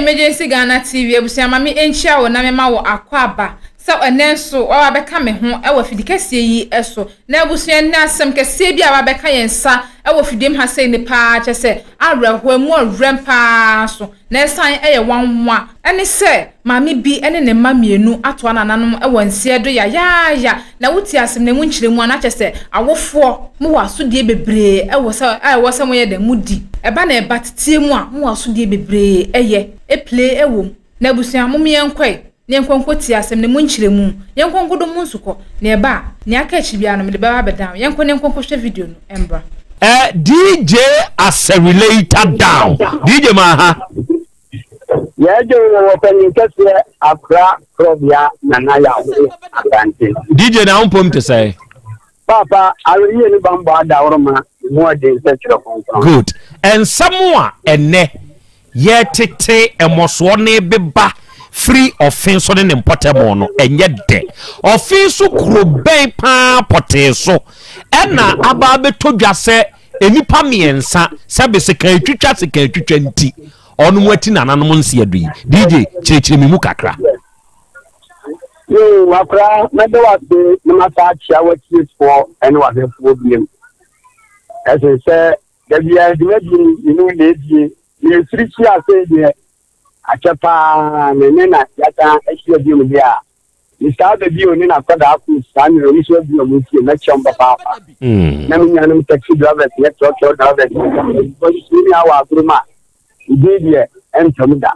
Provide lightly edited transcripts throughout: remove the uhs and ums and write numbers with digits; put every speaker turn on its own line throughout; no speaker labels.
Emergency Ghana TV abusua ma me nkyia wo na mema wo akwaaba sɛ ɛnɛ nso waba abɛka me ho wɔ afidi kɛseɛ yi so. Na abusua nnɛ asɛm kɛseɛ bi a waba abɛka yɛn nsa wɔ fidiem ha sei ne paa kyɛ sɛ awerɛhoɔ mu ɔwerɛm paa so na ɛsan yɛ nwanwa ne sɛ maame bi ne ne mma mmienu atoa nananom wɔ nseɛ do yayaaya. Na wotie asɛm no mu nkyerɛmu a na kyerɛ sɛ awofoɔ mowɔ asodie bebree wɔ sɛ a ɛwɔ sɛ moyɛ dɛn modi. Ɛba na ɛba teteɛ mu a mowɔ asodie bebree yɛ play wɔ mu. Na abusua mom yɛnkɔe na yɛnkɔ nkɔtie asɛm no mu nkyerɛmu. Yɛnkɔ nkɔdɔ mu nsukɔ na ɛba a nea aka akyiri biara no mede bɛba abɛdan wo. Yɛnkɔ na yɛnkɔ nkɔhwɛ video no mbra.
Eh, DJ accelerator down. DJ Maha.
Yɛgye wo wɔ panyin kɛseɛ akora korɔbea nana yawo abrante.
DJ na wo mpom te sɛ?
Paapa awereyie ne bambɔ adaworoma mu ɔden sɛ twerɛ kronkron.
Good. Nsɛm a ɛnɛ yɛtete mmɔsoɔ ne beba firi ɔfe so ne ne mpɔtam no ɛnyɛ dɛ. Ɔfe so kuro bɛn paa pɔtee so ɛna aba abɛtɔ dwa sɛ nnipa mmiɛnsa sɛbe sekan twitwa sekan twitwa nti ɔno mu ati nananom nseɛ do yi. DJ kyerɛkyerɛ me mu kakra.
Yoo, akora mɛda wo ase na masa akyea w'atiefoɔ ne w'ahwɛfoɔ biom. Ɛsen sɛ da biara dwumadie yi ne wo na ɛdie na ɛfiri hyia ase deɛ akyɛ paa na ɛnɛ na yɛasan ahyia biom deɛ a Mister Ababio ne n'akwadaa Koos saa mmerɛ ɔmo nso abue ɔmo fie mɛkyɛ ɔmo papaapa. Na me nuanom taxi drivers ne trɔtrɔ drivers because me nua wɔ agorɔ mu a edin deɛ ɛntwam da.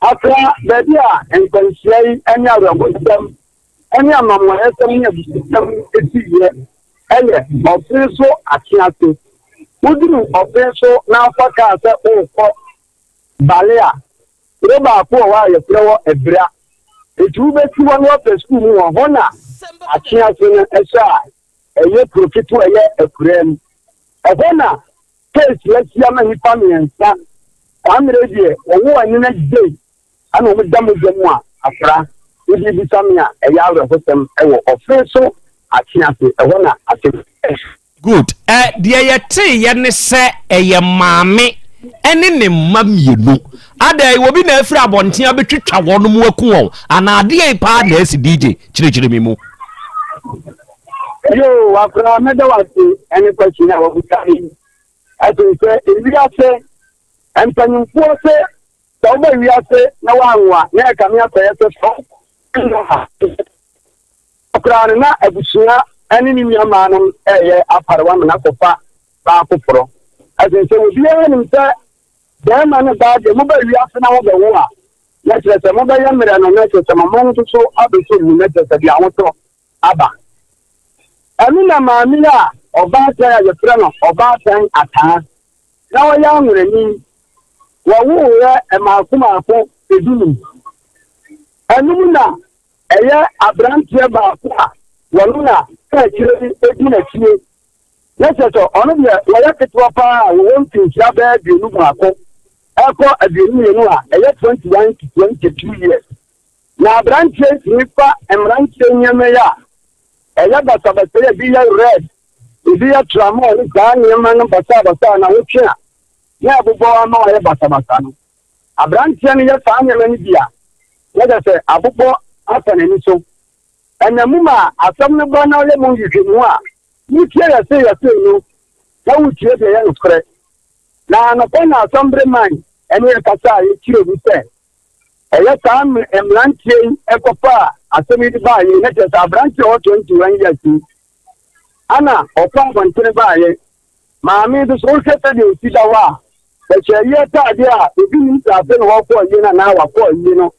Afra baabi a nkwanhyia yi ne awerɛhosɛm ne amammuayɛsɛm ne abususɛm siiɛ yɛ ɔfee so atease. Woduru ɔfee so na afa kaa sɛ worekɔ Bale a, Kuro baako wɔ hɔ a yɛfrɛ hɔ Abira. Enti wobɛsi hɔ na woapɛ sukuu mu hɔ. Hɔ na Atwease no hyɛ a ɛyɛ kuro ketewa a ɛyɛ akuraa mu. Ɛhɔ na case asi ama nnipa mmiɛnsa. Saa mmerɛ yi deɛ wɔwoo ɛnena gyei ɛna wɔn da mogya mu a afra. Wode bisa me a ɛyɛ awerɛhosɛm wɔ ɔfee so Atwease. Ɛhɔ na asɛm yi asi.
Good. Ɛ, deɛ yɛteeɛ ne sɛ ɛyɛ maame ne ne mma mmienu. Adɛn, obi na afiri abɔnten abɛtwitwa wɔn mu aku wɔn anaa adeɛn paa na asi? DJ, kyerɛkyerɛ me mu.
Yoo, akora mɛda wo ase ɛne question a wabusa me. Ɛsen sɛ ewiase mpanyinfoɔ sɛ sɛ woba wiase na woanwo a na ɛkame akɔyɛ sɛ sɛ Koraa no, na abusua ne ne nuammaanom reyɛ apare amena akɔfa baa foforɔ. Ɛsen sɛ obiara nim sɛ barima ne baa deɛ moba wiase na mobɛwo a, na kyerɛ sɛ mobɛyɛ mmerɛ no, na kyerɛ sɛ mama no nso so abɛsɔ mu, na kyerɛ sɛ deɛ ahotɔ aba. Ɛno na maame yi a ɔbaatan a yɛfrɛ no Ɔbaatan Ataa, na ɔyɛ anwonani. Wɔwoeɛ mmaako mmaako 15. Ɛno mu na Ɛyɛ aberanteɛ baako a wɔno na kaakyire yi di n'akyie. Na kyerɛ sɛ ɔno deɛ wɔyɛ ketewa paa a wɔwɔ mfinhyia bɛyɛ 21 ɛkɔ 22 a ɛyɛ 21 to 22 years. Na aberanteɛ yi tumi fa mmeranteɛ nneɛma yi a ɛyɛ basabasa yi a ebi yɛ red, ebi yɛ tramɔɔ ne saa nneɛma no basabasa na wotwe a na ɛbobɔ ama wɔayɛ basabasa no. Aberanteɛ no yɛ saa nneɛma no bi a, na kyerɛ sɛ abobɔ afa n'ani so. Ɛnna mu ma asɛm no ba na ɔyɛ mu nhwehwɛmu a, wotie yɛsee yɛsee no, na wotie deɛ ɛyɛ nokorɛ. Na anɔpa na asɛm bere man ɛne yɛ kasa a yɛkyerɛ mu sɛ ɛyɛ saa mmeranteɛ yi ɛkɔfaa asɛm yi de baayɛ, na kyerɛ sɛ aberanteɛ a ɔwɔ 21 years yi ana ɔkɔ abɔntene baayɛ. Maame nso so wohwɛ sɛdeɛ ɔsi da hɔ a, ɔhyɛ ayie ataadeɛ a obi nim sɛ afei na wɔkɔ ayie no anaa wakɔ ayie no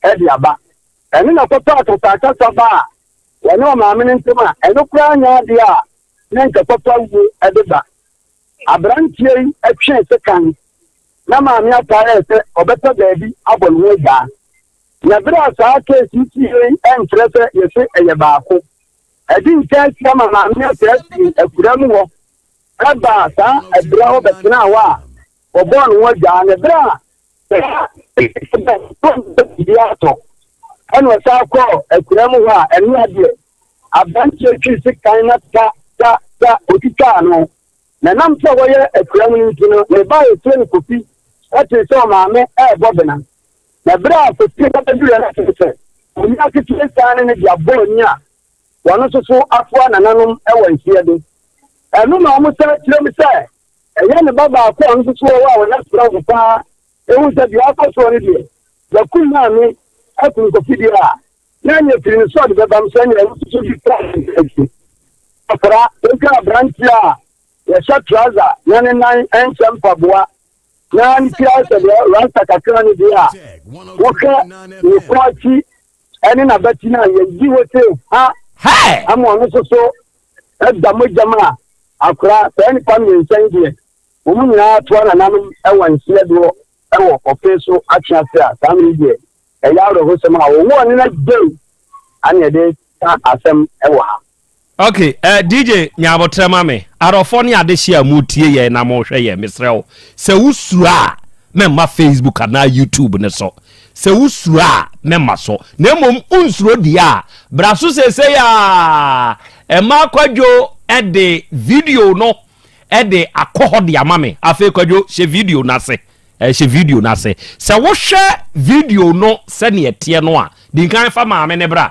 de aba. Ɛno na kɔtɔ akasakasa ba a wɔne ɔmaame no ntam a ɛno koraa nyɛ adeɛ a na nka kɔtɔ awuo de ba. Aberanteɛ yi twee sekan na maame ataa yɛɛ sɛ ɔbɛpɛ baabi abɔ ne ho adwaa. Na berɛ a saa case yi siiɛ yi ɛnkyerɛ sɛ yɛse ɛyɛ baako. Ɛde nka ahyia ma maame ataa firi akura mu hɔ baa saa abira hɔ bɛtenaa hɔ a wɔbɔɔ ne ho adwaa. Na berɛ a saa bi atɔ ɛna ɔsan kɔɔ akura mu hɔ a ɛno adeɛ aberanteɛ twi sekan na ta ta ta otwitwaa no. Na nam sɛ wɔyɛ akura mu no nti no, ne ba a yɛfrɛ no Kofi tee sɛ ɔmaame rebɔ bena. Na berɛ a Kofi ba bɛduruiɛ no tee sɛ onua ketewa siane no de abɔ ani a wɔn nso so afoa nananom wɔ nseɛ de. Ɛno na wɔsan kyerɛ mu sɛ ɛyɛ ne ba baako a ɔno nso so wɔ hɔ a ɔyɛ soronko paa Ehu sɛ deɛ akɔ soɔ no deɛ, wakum maame akum Kofi deɛ a, na ɛneɛ firi ne so a de bɛbam sɛ ɛneɛ wosusu de tra akyi. Akora, wohwɛ aberanteɛ a wɔhyɛ trouser na ne nan nhyɛ mpaboa na ne tiri ayɛ sɛ deɛ rasta kakra no deɛ a, wohwɛ ne kɔn akyi ɛne n'abati no a, yɛyi wo se ha ama ɔno nso so da mogya mu a, akora, saa nnipa mmiɛnsa yi deɛ, Wɔn nyinaa toa nananom wɔ nseɛ doɔ wɔ ɔfe so atwe ase a saa mmerɛ yi deɛ ɛyɛ awerɛhosɛm a wɔwɔ ɔne no gyei ane ɛde ka asɛm wɔ ha.
Ok eh, DJ nya abotrɛ ma me. Adɔfoɔ ne adehyeɛ a motie yɛn na mohwɛ yɛn, mesrɛ wo, sɛ wosuro a, mɛmma Facebook anaa YouTube no so. Sɛ wosuro a, mɛmma so. Na mmom wonsuro deɛ a, bra so seesei ara. Ɛma Kwadwo de video no de akɔ hɔ de ama me. Afei Kwadwo, hyɛ video no ase. Hyɛ video no ase. Sɛ wohwɛ video no sɛnea ɛteɛ no a, di nkan fa maame no bra.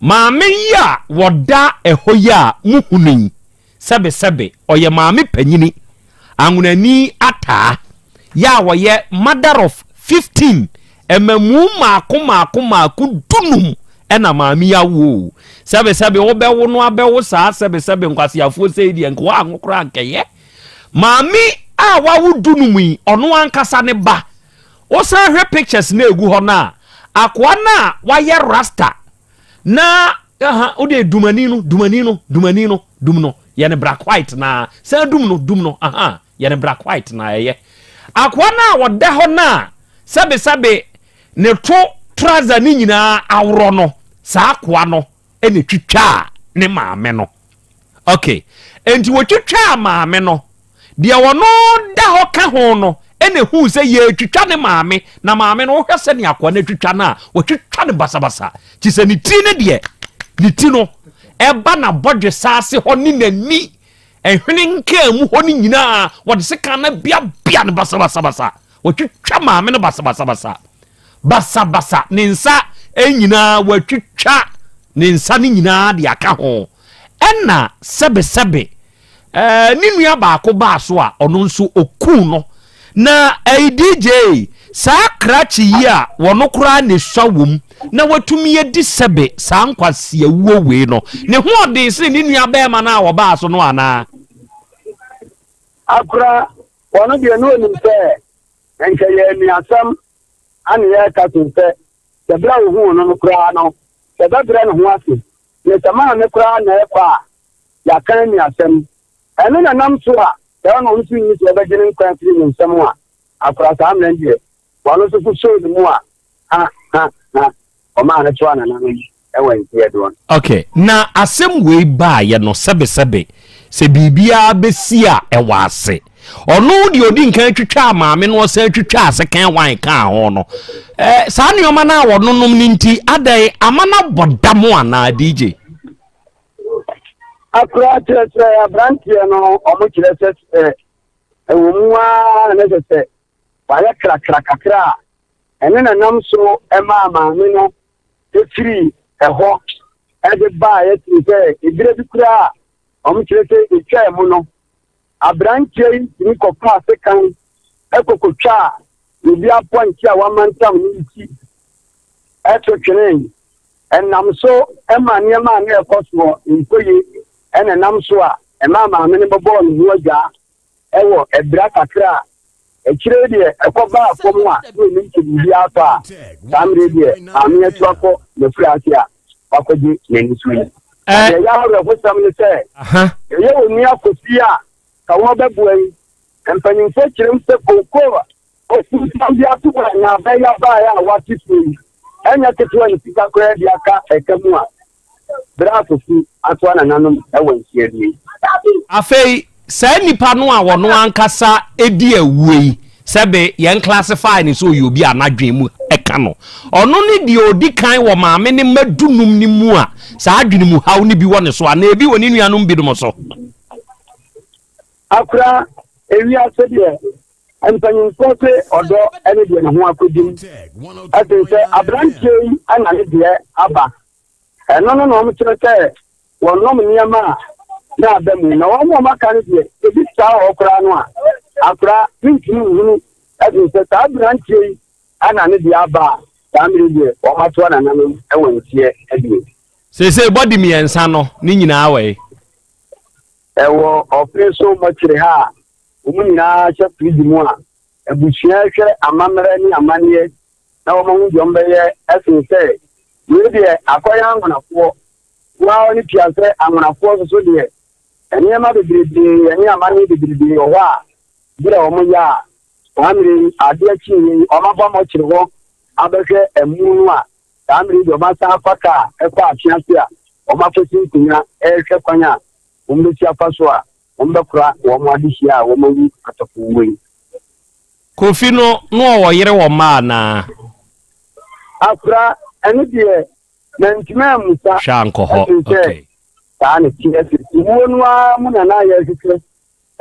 Maame yi a wɔda ɛhɔ yi a muhu no yi, sɛbesɛbe, ɔyɛ maame panyini, anwonani ataa, yɛ a wɔyɛ mother of 15, mmamu mmaako mmaako mmaako dunum ɛna maame yi awo o. Sɛbesɛbe wobɛwo no abɛwo saa sɛbesɛbe nkwaseafoɔ sei deɛ nka woanwo koraa nkɛyɛ. Maame a wawo dunum yi, ɔno ankasa ne ba. Wosan hwɛ pictures no a ɛgu hɔ no a, akoa no a wayɛ rasta na aha wode dumani no dumani no dumani no dum no yɛ no black white na san dum no dum no aha yɛ no black white na ɛyɛ akoa no a ɔda hɔ no a sɛbesɛbe ne to trouser ne nyinaa aworɔ no saa akoa no ɛna twitwaa ne maame no ok enti wɔtwitwaa maame no deɛ ɔno da hɔ ka ho no ɛna ehuu sɛ yɛretwitwa ne maame na maame no wohwɛ sɛnea akoa no atwitwa no a wɔtwitwa no basabasa kyi sɛ ne ti no deɛ ne ti no ɛba n'abɔdwesa ase hɔ ne n'ani ɛhwene nkaa mu hɔ no nyinaa wɔde sekan no biabia no basabasabasa wɔtwitwa maame no basabasabasa basabasa ne nsa nyinaa wɔatwitwa ne nsa no nyinaa de aka ho ɛna sɛbesɛbe ɛɛ ne nua baako baa so a ɔno nso okuu no na ɛyi DJ saa krakye yi a wɔn koraa na esua wɔm na watumi adi sɛbe saa nkwasiawuo wei no ne ho ɔden sene ne nua bɛrima no a wɔbaa so no anaa.
Akora wɔn deɛ no onim sɛ nka yɛ anuasɛm ane yɛreka so sɛ sɛ berɛ a ohuu no no koraa no sɛ bɛbrɛ ne ho ase ne sɛ maame koraa na ɛkɔ a yɛaka anuasɛm. Ɛno na nam so a sɛ ɔno nso nni sɛ ɔbɛgye ne nkwa afiri ne nsam a, akora saa mmerɛ deɛ, ɔno nso so soo ne mu a, ha, ha, ha, ɔmaa no toa nananom wɔ mfeɛ doɔ no.
Ok, na asɛm wei baeɛ no sɛbesɛbe, sɛ biribiara bɛsi a ɛwɔ ase. Ɔno deɛ ɔdi nkan twitwaa maame no ɔsan twitwaa sekan wan kaa ho no. Eh, saa nneɛma no a wɔnonom no nti, adɛn ama no abɔ dam anaa DJ?
Akora kyerɛ sɛ aberanteɛ no ɔmo kyerɛ sɛ sɛ ɛwɔ mu ara na sɛ sɛ wayɛ krakra kakra a ɛne na nam so ɛmaa maame no efiri ɛhɔ ɛde baa yɛtiri sɛ ebire bi koraa a ɔmo kyerɛ sɛ etwaa mu no aberanteɛ yi tumi kɔfaa sekan ɛkɔkɔtwaa obi apɔnkye a wamantam ne ti ɛto twenee Ɛnam so ma nneɛma a na ɛkɔ soɔ nkɔ yie na ɛnam so a ɛmaa maame no bɛbɔɔ ne ho adwaa wɔ ɛberɛ kakra a akyire yi deɛ ɛkɔbaa fam a na ɔnim sɛ biribi atɔ a saa mmerɛ yi deɛ maame atu akɔ n'afuraase a wakɔgye n'ani so yi. Na deɛ ɛyɛ awerɛhosɛm ne sɛ ɛyɛ onua Kofi a ka wɔbɛboa yi mpanimfoɔ kyerɛm sɛ kookoo a Ɔfunsan biako a n'abɛn abae a wate so yi nyɛ ketewa ne sika koraa bi aka ɛka mu a bere a Kofi atoa nananom wɔ nhyia bi yi.
Afei saa nipa no a ɔno ankasa di awuo yi, sɛbe yɛn classify no sɛ ɔyɛ obi a n'adwene mu ka no, ɔno ne deɛ ɔdi kan wɔ maame ne mma dunum no mu a saa adwene mu haw no bi wɔ ne so anaa ebi wɔ ne nuanom binom so.
Akora, ewiase deɛ. Mpanyimfoɔ se ɔdɔ ne deɛ ne ho akɔdim sen sɛ aberanteɛ yi na ne deɛ aba. Ɛno no na wɔkyerɛ sɛ wɔnom nneɛma a na aba mu. Na wɔn a wɔaka no deɛ, ebi saa wɔ hɔ koraa no a, akora mentumi nhunu sen sɛ saa aberanteɛ yi na ne deɛ aba a, saa mmerɛ yi deɛ wɔatoa nananom wɔ nteɛ adie.
Seesei bɔdi miɛnsa no ne nyinaa wɔ he?
Ɛwɔ ɔfe so mɔkyere ha a wɔn nyinaa hyɛ fridge mu a abusua rehwɛ amammerɛ ne amanneɛ na wɔahu deɛ wɔbɛyɛ sen sɛ wei deɛ akɔyɛ anwonafoɔ. Wo ara w'ani tua sɛ anwonafoɔ nso so deɛ nneɛma bebrebee ne amanneɛ bebrebee wɔ hɔ a berɛ a wɔyɛ a saa mmerɛ yi adeɛ kyeeɛ yi wɔaba mɔkyere hɔ abɛhwɛ amu no a saa mmerɛ yi deɛ wɔasan afa kaa kɔ atwease a wɔakɔsi nkonnwa rehwɛ kwan a wɔbɛsi afa so a wɔbɛkora wɔn adehyeɛ a wɔawu atɔfowuo yi.
Kofi no na ɔwɔ yere wɔ mma anaa?
Akora, ɛno deɛ mantumi ammusa.
Hwɛ ankɔ hɔ,
Ɛsen sɛ
okay.
saa na ɛteɛ. Owuo no ara mu na na yɛrehwehwɛ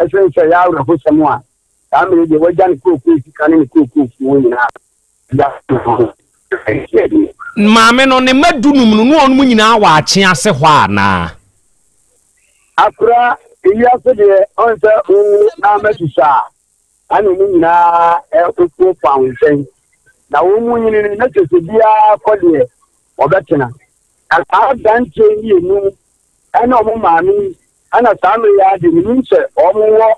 ɛsen sɛ ɛyɛ awerɛhosɛm a saa mmerɛ yi deɛ wagya ne kookoo sika ne ne kookoo fuo nyinaa de ato ho.
Maame no, ne mma dunum no, ne wɔn nyinaa wɔ akye ase hɔ anaa?
Akora, ewiase deɛ ɔn sɛ wowo na ama susua a, ɛna wɔn nyinaa ɛkuo fa wo nkyɛn. Na wɔn mu nyini no, na kyerɛ sɛ biara kɔ deɛ wɔbɛtena. Na saa aberanteɛ yi mmienu ɛne wɔn maame yi, ɛna saa mmerɛ yi ara deɛ menim sɛ wɔn wɔ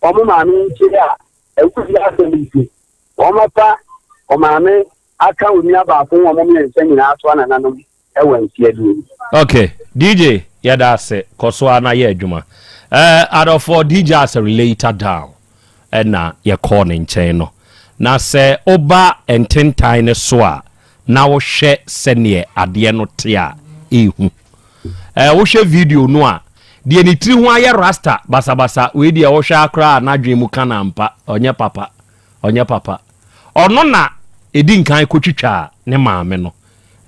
wɔn maame nkyɛn a ɛwɔ asɛm nti, wɔn afa wɔn maame aka onua baako ho wɔn mmiɛnsa nyinaa ato anananom wɔ mfeɛ.
Ok DJ yɛda ase kɔ so ara na yɛ adwuma. Eh, adɔfoɔ DJ Asare later down ɛna yɛkɔɔ ne nkyɛn no. Na sɛ woba ntentan no so a na wohwɛ sɛdeɛ adeɛ no te a ɛhu. Eh, wohwɛ video no a deɛ ne tiri ho ayɛ rasta basabasa wei deɛ wohwɛ akora a n'adwene mu ka no ampa ɔnyɛ papa. Ɔnyɛ papa. Ɔno na ɛdi nkan kɔtwitwaa ne maame no.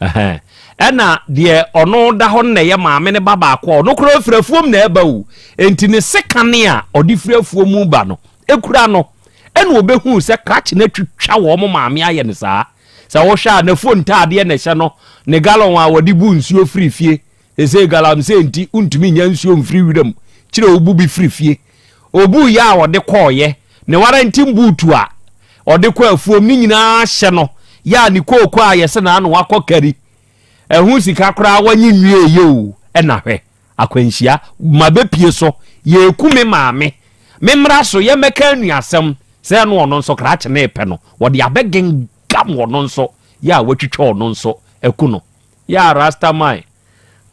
Ɛhɛn. Ɛna deɛ ɔno da hɔ no na ɛyɛ maame no ba baako a ɔno koraa firi afuom na ɛba o. Enti ne sekane a ɔde firi afuom reba no, ɛkura no. Ɛna ɔbɛhuu sɛ krakye no atwitwa wɔn maame ayɛ no saa. Sɛ wohwɛ a, n'afuo ntaadeɛ na ɛhyɛ no, ne galɔn a wɔde bu nsuo firi fie. Seesei galamsey nti, wontumi nnya nsuo mfiri wiram, kyerɛ wobu bi firi fie. Obuiɛ a ɔde kɔeɛ, ne warranty boot a ɔde kɔ afuom ne nyinaa hyɛ no, yɛ a ne kooko a yɛse n'ano akɔ kari, ɛho sika koraa wanye nwieeɛ o, ɛna hwɛ, akwanhyia, mabɛpie so, yɛreku me maame, me mmra so, yɛmmɛka anuasɛm, sɛ ɛno ɔno nso krakye no repɛ no, wɔde abɛgengam ɔno nso, yɛ a watwitwa ɔno nso aku no. Yɛ a Rastaman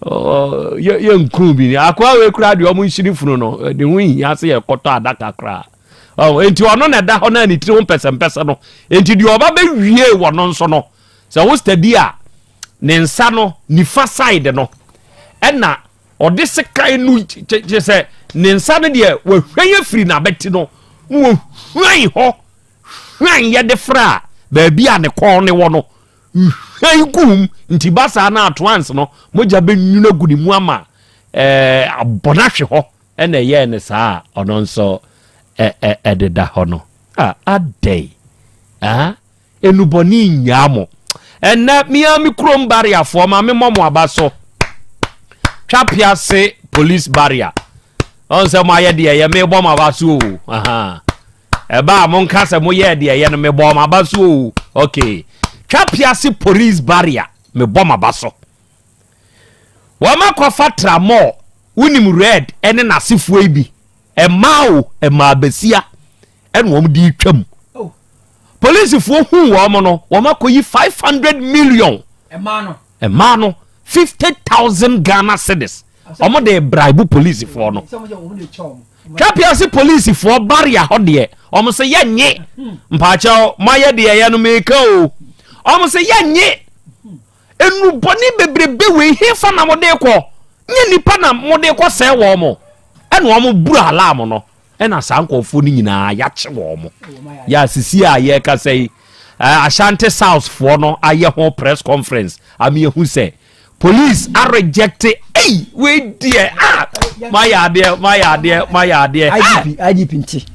yɛ nkuu bi ni akoa wei koraa deɛ ɔmo nhyiri funu no ne ho nhia sɛ yɛkɔtɔ adaka koraa ɔn enti ɔno na ɛda hɔ na ne tiri ho mpɛsɛmpɛsɛ no enti deɛ ɔba bɛwie wɔ no nso no sɛ wo steady a ne nsa no nifa side no ɛna ɔde sekan no kyerɛ sɛ ne nsa no deɛ wahwan afiri n'abati no na wahwan hɔ hwan yɛde fra baabi a ne kɔn ne wɔ no Nhwan gu mu, nti ba saa na atoans no mogya bɛnwunu agu ne mu ama ɛɛ abɔ no ahwe hɔ ɛna ɛyɛɛ no saa a ɔno nso ɛdeda hɔ no. Ah, adɛn? Ah, enubɔne nnyaa mo. Ɛnɛ mea me kurom barriafoɔ ma me mmɔ mo aba so. Twapease police barrier. Ɔn sɛ mo ayɛ deɛ yɛ mebɔ mo aba so o. Aha. Ɛba a monka sɛ moyɛɛ deɛ ɛyɛ no mebɔɔ m'aba so o. Okay. Twa piase police barrier mebɔ m'aba so. Wɔn akɔfa tramɔɔ wonim red ɛne n'asefoɔ yi bi ɛmaa o ɛmaa basia ɛna wɔn de twam. Oh. Polisifoɔ hu wɔn no wɔn akɔyi 500 million.
Ɛmaa no.
Ɛmaa no 50,000 Ghana cedis. Wɔn de bribe polisifoɔ no. Twapiase polisifoɔ barrier hɔ deɛ wɔn sɛ yɛnye mpaakyɛw moayɛ deɛ yɛ no meka o wɔn sɛ yɛnye nnubɔne bebrebe wei hefa na mode kɔ nyɛ nipa na mode kɔ sɛɛ wɔn mo ɛna wɔn buru alarm no ɛna saa nkurɔfoɔ no nyinaa yɛakye wɔn mo yɛ asisi a yɛrekasa yi Ashanti South foɔ no ayɛ ho press conference ama yɛhu sɛ. Police arejecte ei wei deɛ ah mayɛ adeɛ mayɛ adeɛ mayɛ adeɛ.
IGP IGP nti.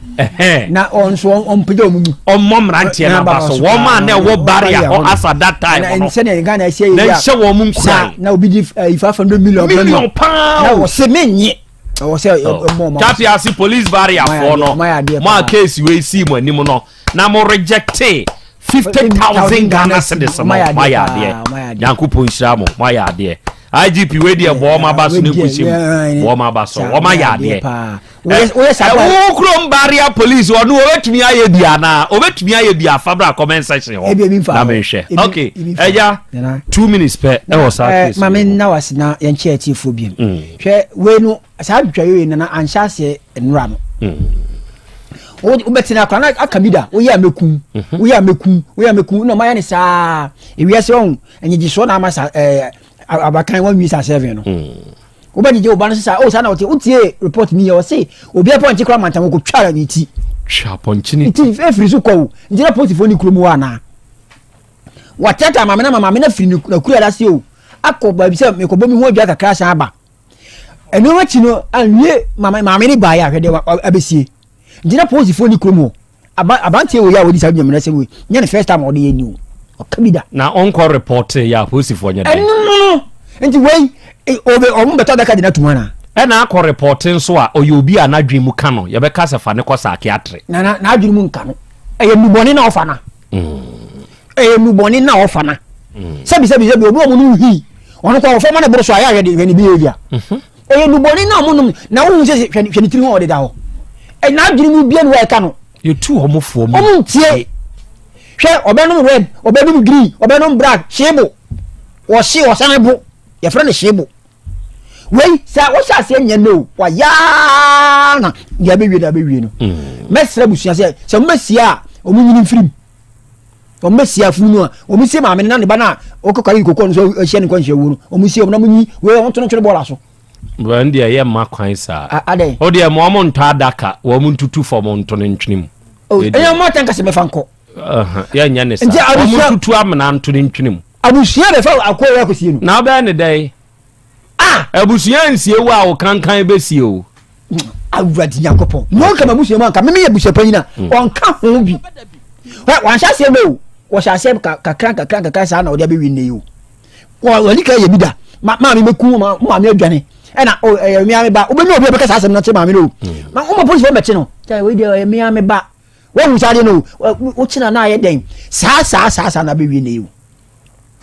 Na ɔn nso ɔmpagya wɔn mu.
Ɔmmɔ mmeranteɛ no aba so wɔn a na ɛwɔ barrier hɔ as at that time no.
Sɛdeɛ Ghana ɛsɛ yɛ
na nhyɛ wɔn nkuran.
Na obi di 500 million.
Million paa.
Na wɔsɛ menye. Ɛwɔ sɛ ɛmmɔ ɔmo.
Kyate ase police barrier foɔ no mo a case wei sii mo anim no na mo rejecte 50,000 Ghana cedis no mo ayɛ adeɛ. Nyankopɔn nhyira mo mo ayɛ adeɛ. IGP wei deɛ bɔ ɔmo aba so ne nkuhyɛ mu bɔ ɔmo aba so ɔmo ayɛ adeɛ. Ɛwo kurom barrier police ɔno obetumi ayɛ bi anaa obetumi ayɛ bi afa bra comment section hɔ na menhwɛ. Ok ɛya 2 minutes pɛ ɛwɔ saa case.
Maame nna wase na yɛnkyɛ atiefoɔ biem. Hwɛ, wei no saa adwitwa wei nana anhyɛ aseɛ nnora no. Wobɛtena akora na aka bi da woyɛ a mɛkum, woyɛ a mɛkum, woyɛ a mɛkum na ɔmayɛ ne saa. Ewiase ɔho anyigyesoɔ na ama sa ɛɛ abakan wɔnwi sa seven no. Wobɛgyegye wo ba no sɛ o saa na wɔte. Wotie report ni yɛ ɔse obi apɔnkye kora mantam wɔkɔtwa ne ti.
Twa apɔnkye ne
ti efiri so kɔ o. Nti na polisifoɔ ne kurom hɔ anaa wɔtɛtɛ maame na maame na firi n'akura ase o akɔ baabi sɛ mekɔbɔ mi ho adwa kakra san aba. Ɛno akyi no anwie maame ne baeɛ ahwɛdeɛ abɛsie. Nti na polisifoɔ ne kurom hɔ. Aberanteɛ wei a wɔdi saa dwumamena sɛm wei nyɛ ne first time a ɔde yɛ ni o, ɔka bi da.
Na ɔnkɔ report yɛ apolisifoɔ nyɛ dɛn?
Ɛno no nti wei ɔbɛ ɔmo bɛtɔ adaka de no atum ana?
Ɛna akɔ report nso a ɔyɛ obi a n'adwene mu ka no, yɛbɛka sɛ fa ne kɔ psychiatry.
Na na n'adwene mu nka no, ɛyɛ nnubɔne na ɔfa na. Ɛyɛ nnubɔne na ɔfa na. Sɛbi sɛbi sɛbi obi ɔmo no hii ɔno kɔ ɔfɔ ma ne boro so a yɛ ahwɛ de hwɛ ne behavior. Ɛyɛ nnubɔne na ɔmo nom na wohu sɛ hwɛ ne tiri ho a ɔde da hɔ. N'adwene mu bia ne wɔ ɛka no.
Yɛtu ɔmo foɔ mu.
Ɔmo ntie. Hwɛ, ɔbɛnom red, ɔbɛnom green, ɔbɛnom black, hyebo. Wɔhye ɔsan bo. Yɛfrɛ no hyebo. Wei sɛ wɔhyɛ aseɛ nyɛ no o, wayaa na deɛ abɛwie na abɛwie no. Mɛsrɛ abusua sɛ sɛ mobɛsie a ɔmo nyini mfirim. Ɔmo bɛsie afunu no a, ɔmo sie maame no na ne ba no a ɔkɔkɔre kokɔ no so ahyia ne nkwanhyia wuo no, ɔmo sie ɔmo na ɔmo nyi wei ɔmo ntono ntwene bɔɔla so.
Wɔn deɛ yɛ mma kwan saa.
Adɛn?
O deɛ ma wɔn ntɔ adaka, wɔn ntutu fam nto no ntwene mu.
O ɛyɛ wɔn atan kasa mɛfa nkɔ.
Yɛ nyɛ ne saa. Wɔn ntutu amena nto no ntwene mu.
Abusua bɛfa akɔ yɛ akɔsie no.
Na ɔbɛyɛ ne dɛn?
Ah!
Abusua nsie wo a wo kankan bɛsie o.
Awurade Nyankopɔn. Na ɔnka m'abusua mu anka meme yɛ abusua panyin a ɔnka ho bi. Wanhyɛ aseɛ no o. Wɔhyɛ aseɛ kakra kakra kakra saa na ɔde abɛwi nnɛ yi o. Wɔde ka yɛ bi da. Maame bɛku ma maame adwane. Ɛna o ɛyɛ mmea me ba. Wobɛnya obi a ɔbɛka saa asɛm no akyerɛ maame no o. Ma woma polisifoɔ mmɛkye no. Sɛ wei deɛ ɛyɛ mmea me ba. Woahu saa adeɛ no o. Wokyena na ayɛ dɛn? Saa saa saa saa na abɛwie nnɛ yi o.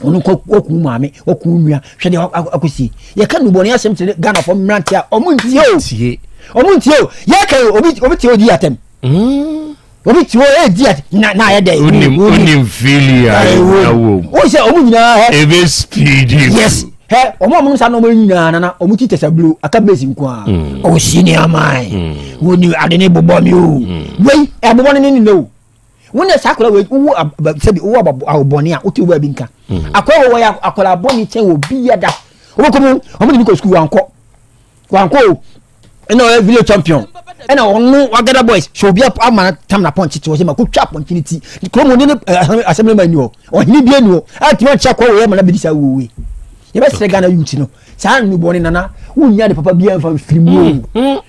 Ɔno kɔ waku maame, waku nua, hwɛ deɛ akɔsie. Yɛka nnubɔne asɛm kyerɛ Ghanafoɔ mmeranteɛ a ɔmo ntie o. Ɔmo ntie o. Yɛka yi obi obi tie odi atɛm. Obi tie o edi atɛm na na ayɛ dɛ.
Onim onim fili a ɛwɔ mu.
Wo sɛ ɔmo nyinaa hɛ.
Ebe speedi.
Yes. Hɛ ɔmo a ɔmo nom saa nneɛma nyinaa nana ɔmo ti tɛsɛ blo aka base nko ara. Ɔsi ni aman. Woni ade ne bobɔ mi o. Wei ɛbobɔ ne ne ne o. Wo ne saa akwadaa wei wowo sɛbi wowo awobɔne a wote wo baabi nka. Akwadaa wɔ wɔyɛ akwadaa bɔne kyɛn wɔ bi yɛ da. Wobɛkɔ mu wɔn de ne kɔ sukuu wankɔ wankɔ o ɛna ɔyɛ village champion ɛna ɔno wagada boys sɛ obi ama tam na pɔnkye te hɔ sɛ ma ko twa pɔnkye ne ti kurom ne ne assembly man ni hɔ ɔhene bi ni hɔ atumi ankyɛ akɔ wɔ yɛ ma na bɛdi saa wuo wei. Yɛbɛsrɛ Ghana youth no saa nnubɔne nana wonnya de papa biara mfa mfiri mu o.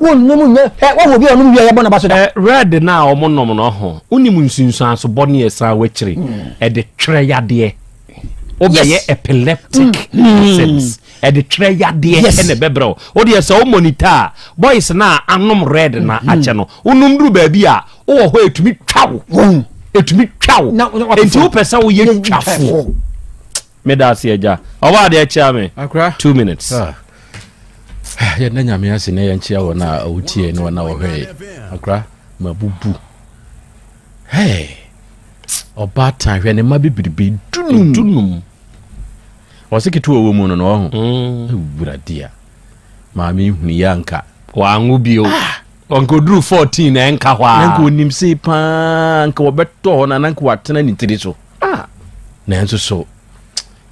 Wonnom nyɛ hɛ wɔwɔ obi a ɔnom wie a yɛbɔ n'aba so da.
Ɛ red no a wɔn nom no ho wonim nsunsuanso bɔne a ɛsan w'akyire ɛde twerɛ yadeɛ wobɛyɛ epileptic persons ɛde twerɛ yadeɛ ɛna ɛbɛbrɛ wo wodeɛ sɛ wo monitor a boys no a anom red na akyɛ no wonom duru baabi a wowɔ hɔ ɛtumi twa wo ɛtumi twa wo enti wopɛ sɛ woyɛ twafoɔ. Meda ase agya. Ɔbɔ adeɛ kyea me.
Akora.
2 minutes.
Ah. Yɛda Nyame ase na yɛnkyea wɔn a wɔtie ne wɔn a wɔhwɛ. Akora, mabubu. Hey. Ɔbaatan hwɛ ne mma bebrebe 15.
15.
Ɔse ketewa wɔ mu no na ɔho. Awurade a. Maame hunu yɛ anka.
Wanwo bio. Ah. Ɔnka 14 na ɛnka hɔ a.
Na nka onim sei paa nka wɔbɛtɔ hɔ na na nka watena ne tiri so.
Ah.
Nanso so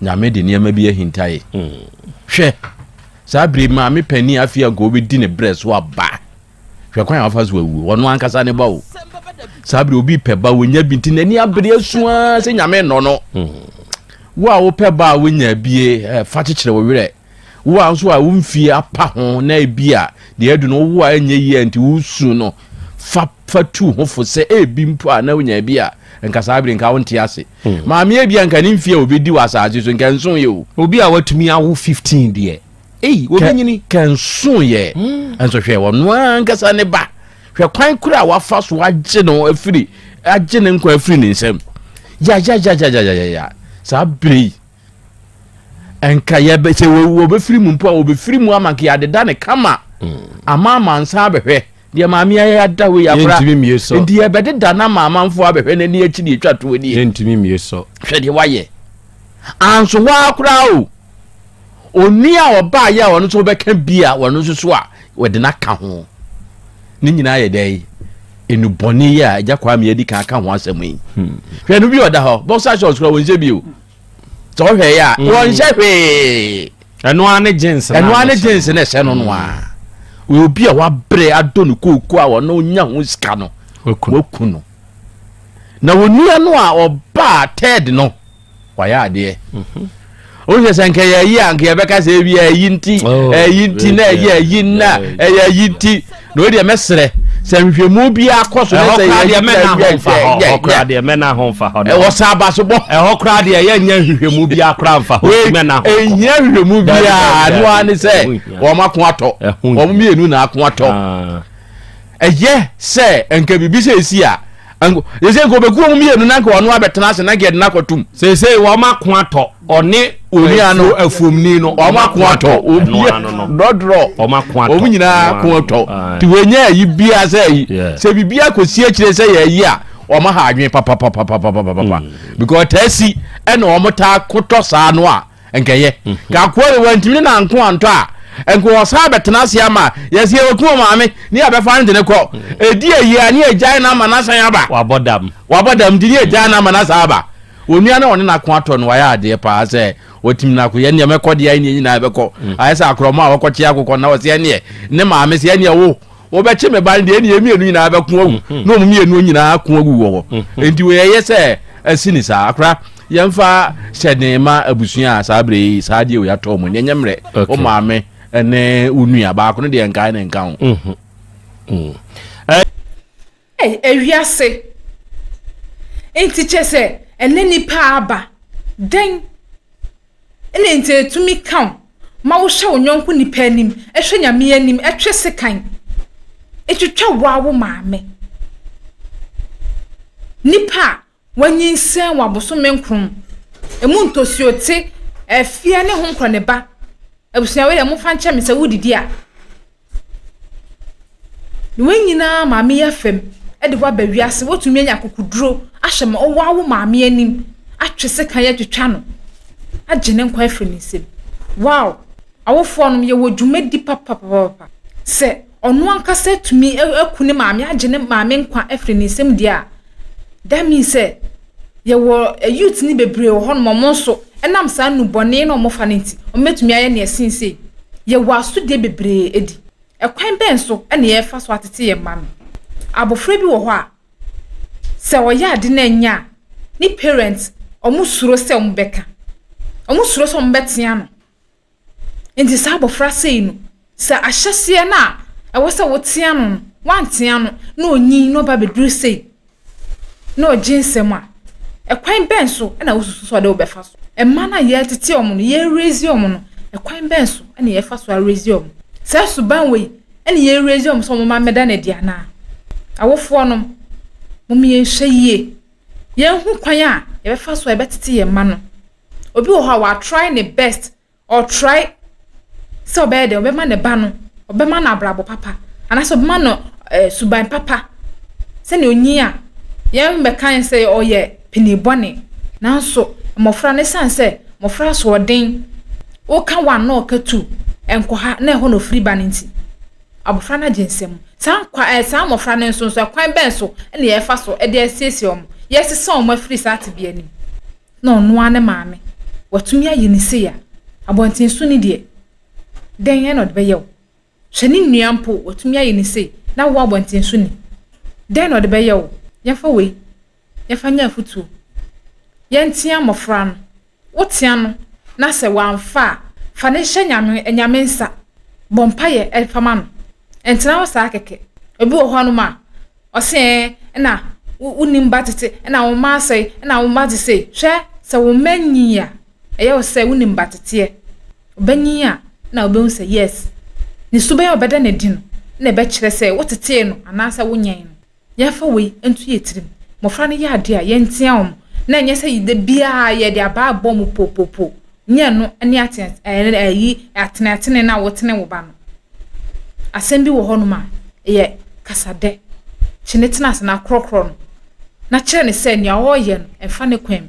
Nyame de nneɛma bi ahintae. Hwɛ, saa bere maame panin afei anka obedi ne brɛ so aba. Hwɛ kwan a wafa so awu, ɔno ankasa ne ba o. Saa bere obi pɛ ba wonya bi nti n'ani abere asu ara sɛ Nyame nnɔ no. Wo a wopɛ ba a wonya bie, eh, fa kyekyere wo werɛ. Wo a nso a wo mfie apa ho na ebi a deɛ adu no wowo a ɛnyɛ yie a nti wosu no, fa fa tu ho fo sɛ ebi mpo a na wonya bi a nka saa bere nka wonte ase. Hmm. Maame ebi a nka ne mfie a obedi wɔ asase so nka nso yɛ o.
Obi a watumi awo 15 deɛ, ei, wɔbɛnyini.
Ka nso yɛ. Hmm. Nso hwɛ ɔno ankasa ne ba. Hwɛ kwan koro a wafa so agye no afiri agye ne nkwa afiri ne nsam. Yayayayayaya saa bere yi nka yɛbɛ sɛ wɔbɛfiri mu mpo a wɔbɛfiri mu ama nka yɛadeda ne kama mm. ama amansan abɛhwɛ deɛ maame ayɛ ada wei akora nti yɛbɛdeda no ama amanfoɔ abɛhwɛ n'ani akyi deɛ ɛtwa toɔ nie
yɛntumi mmie sɔ
hwɛ deɛ wayɛ anso hɔ ara koraa o Onua a ɔbaeɛ a ɔno nso bɛka bi a ɔno nso so a wɔde no aka ho. Ne nyinaa yɛ dɛn? Enubɔne yi a Agya Kwame adi kan aka ho asɛm yi. Hmm. Hwɛ no bi ɔda hɔ, boxer shorts kora wɔnhyɛ bi o. Sɛ ɔhwɛ yɛ a, hmm. wɔnhyɛ hwee.
Ɛno ara ne jeans
na ɛno ara ne jeans na ɛhyɛ no no a. Hmm. Obi a wabrɛ adɔ ne kooko a ɔno nya ho sika no, waku no. Na onua no a ɔbaa third no, wayɛ adeɛ wohwɛ sɛ nka yɛyi a nka yɛbɛka sɛ ebi ɛyi nti oh, ɛyi nti na ɛyɛ ɛyi na ɛyɛ ɛyi nti na o deɛ mɛsrɛ sɛ nhwɛmu bi akɔ so
ne sɛ yɛ ɛhɔ koraa deɛ mɛna ho nfa hɔ
ɛwɔ sɛ abasobɔ
ɛhɔ koraa deɛ yɛnyɛ nhwehwɛmu bi akora nfa hɔ mɛna ho
ɛnyɛ nhwehwɛmu bi a ɛno ara ne sɛ wɔn ako atɔ wɔn mmienu na ako atɔ ah. Ɛyɛ sɛ nka biribi sɛ esi a, sɛ nka ɔbɛku wɔn mmienu na nka ɔno abɛtena ase na nka yɛde no akɔtum.
Seesei wɔn ako atɔ ɔne
onua no
afuomni no
wɔn ako atɔ dɔdorɔ
wɔn ako atɔ
wɔn nyinaa ako atɔ nti wɔnyɛ ayi biara sɛ ayi sɛ biribi akɔsi akyire sɛ yɛ ayi a wɔn aha adwene papapapapapapa hmm. because taa si ɛna wɔn taa kotɔ saa no a. Nkɛyɛ. Nka akoa wei wantumi ne nanko antɔ a, nka ɔsan bɛtena ase ama yɛsɛ yɛbɛku wɔ maame ne yɛbɛfa no de ne kɔ. Ɛdi ayi a ne yɛgyae no ama no asan aba.
Wabɔ dam.
Wabɔ dam nti ne yɛgyae no ama no asan aba. Onua no a ɔne n'ako atɔ no wayɛ adeɛ paa sɛ watumi no ako. Yɛn deɛ mɛkɔ deɛ ɛneɛ nyinaa bɛkɔ. Ayɛ sɛ akorɔmɔ a wɔkɔkye akokɔ na wɔsɛ ɛneɛ ne maame sɛ ɛneɛ wo Wɔbɛkye me ba no deɛ, ɛnneɛ yɛn mmienu nyinaa bɛko awu mhm. na wɔn mmienu nyinaa ko awu wɔ hɔ mhm. nti wei ɛyɛ sɛ asi ne saa akora yɛmfa hyɛ ma abusua a saa berɛ yi saa deɛ wei atɔ mu ɛnyɛ mmerɛ wo maame ne wo nua baako no deɛ nkae ne nka ho
mhm. mm.
Ewiase nti kyɛ sɛ ɛnɛ nipa aba dɛn Ɛna enti etumi ka wo ma wohwɛ wo yɔnko nipa anim, hwɛ Nyame anim, twe sekan, twitwa wo ara wo maame. Nipa a wanyinsɛn wɔ abosome nkron, emu ntosuo te, afie ne ho nkorɔ ne ba. Abusua wei deɛ momfa nkyɛ me sɛ wodidi a. Ne wei nyinaa maame yi afa mu de wo aba wiase. Woatumi anya akokoduro ahyɛ ma woa wo maame anim atwe sekan atwitwa no agye ne nkwa afiri ne nsam. Wow! Awofoɔ nom yɛwɔ dwumadi papapapapa. Sɛ ɔno ankasa atumi aku ne maame agye ne maame nkwa afiri ne nsam deɛ a, that means sɛ yɛwɔ youth no bebree wɔ hɔnom wɔn nso ɛnam saa nnubɔne na wɔfa no nti, wɔbɛtumi ayɛ nea ɛsen sei. Yɛwɔ asodie bebree di. Ɛkwan bɛn so na yɛrefa so atete yɛn mma no? Abɔfra bi wɔ hɔ a, sɛ ɔyɛ ade na ɛnyɛ a, ne parents wɔsuro sɛ wɔbɛka. Wɔsuro sɛ wɔbɛtea no. Nti saa abɔfra sei no, sɛ ahyɛseɛ no a ɛwɔ sɛ wotea no no, woantea no na ɔnyin na ɔba bɛduru sei na ɔgye nsɛm a, ɛkwan bɛn so na wosusu sɛ ɔde wo bɛfa so? Mma no a yɛretete wɔn no, yɛreraise wɔn no, ɛkwan bɛn so na yɛfa so araise wɔn? Saa suban wei na yɛreraise wɔn sɛ wɔn mma mmɛda no adi anaa? Awofoɔ nom, mom yɛnhwɛ yie, yɛnhu kwan a yɛbɛfa so a yɛbɛtete yɛn mma no. Obi wɔ hɔ a watry ne best, ɔtry sɛ ɔbɛyɛ dɛ, ɔbɛma ne ba no, ɔbɛma no abrabɔ papa, anaasɛ ɔbɛma no eh, suban papa sɛnea onyin a yɛmmɛka sɛ ɔyɛ panin bɔne. Nanso mmɔfra no, esiane sɛ mmɔfra asoɔden, woka one na ɔka two, ɛnkɔ ha na ɛhɔ na ofiri ba no nti, abɔfra no agye nsam. Saa nkwa eh, saa mmɔfra no nso nso, ɛkwan bɛn so na yɛfa so de asiesie wɔn, yɛsesa wɔn afiri saa tebea no mu? na ɔno ara ne maame, watumi ayɛ no sei a, abɔnten so ni deɛ, dɛn na ɔde bɛyɛ wo? Hwɛ ne nua mpo, watumi ayɛ no sei, na wo abɔnten so ni, dɛn na ɔde bɛyɛ wo? Yɛmfa wei, yɛmfa nyɛ afotuo. Yɛntea mmɔfra no. Wotea no na sɛ wamfa a, fa no hyɛ Nyame, Nyame nsa. Bɔ mpaeɛ fa ma no. Ɛntena hɔ saa kɛkɛ. Obi wɔ hɔnom a, ɔse ɛɛ, ɛna wonnim ba tete, ɛna wo mma asɛe, ɛna wo mma te sei. Hwɛ, sɛ wo mma nyin a, ɛyɛ wo sɛ wonim ba teteɛ. Ɔbɛnyin a, na wobɛhu sɛ yes, ne suban a ɔbɛda no adi no na ɛbɛkyerɛ sɛ wotetee no anaasɛ wonyɛn no. Yɛmfa wei nto yɛn tirim, Mmofra no yɛ ade a, yɛntea wɔn, na ɛnyɛ sɛ da biara yɛde abaa bɔ wɔn popopo. Nyɛ ɛno ne ayi ateneatene no a wotene wo ba no. Asɛm bi wɔ hɔnom a, ɛyɛ kasadɛ. Kye no tena ase na korɔkorɔ no, na kyerɛ no sɛ nea ɔreyɛ no, ɛmfa ne kwan mu.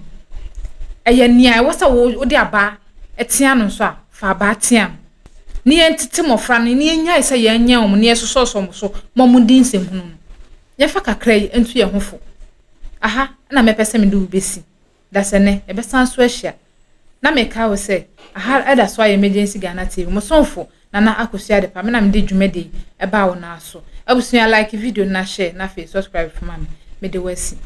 Ɛyɛ nea ɛwɔ sɛ wode abaa tea no nso a, fa abaa tea no. Ne yɛntete mmɔfra no, ne yɛnnyae sɛ yɛnyɛn wɔn na yɛsosɔsosɔ wɔn so ma wɔdi nsɛmhunu no. Yɛmfa kakra yi nto yɛn ho fo. Aha na mɛpɛ sɛ mede wo besi. Dasɛnnɛ, yɛbɛsan so ahyia. Na mekae wo sɛ, aha da so ayɛ Emergency Ghana TV. Mo somfo, Nana Akosua Adepa, me na mede dwumadi yi baa wo nan so. Abusua, like video no na share, na afei subscribe fo ma me. Mede wo asi.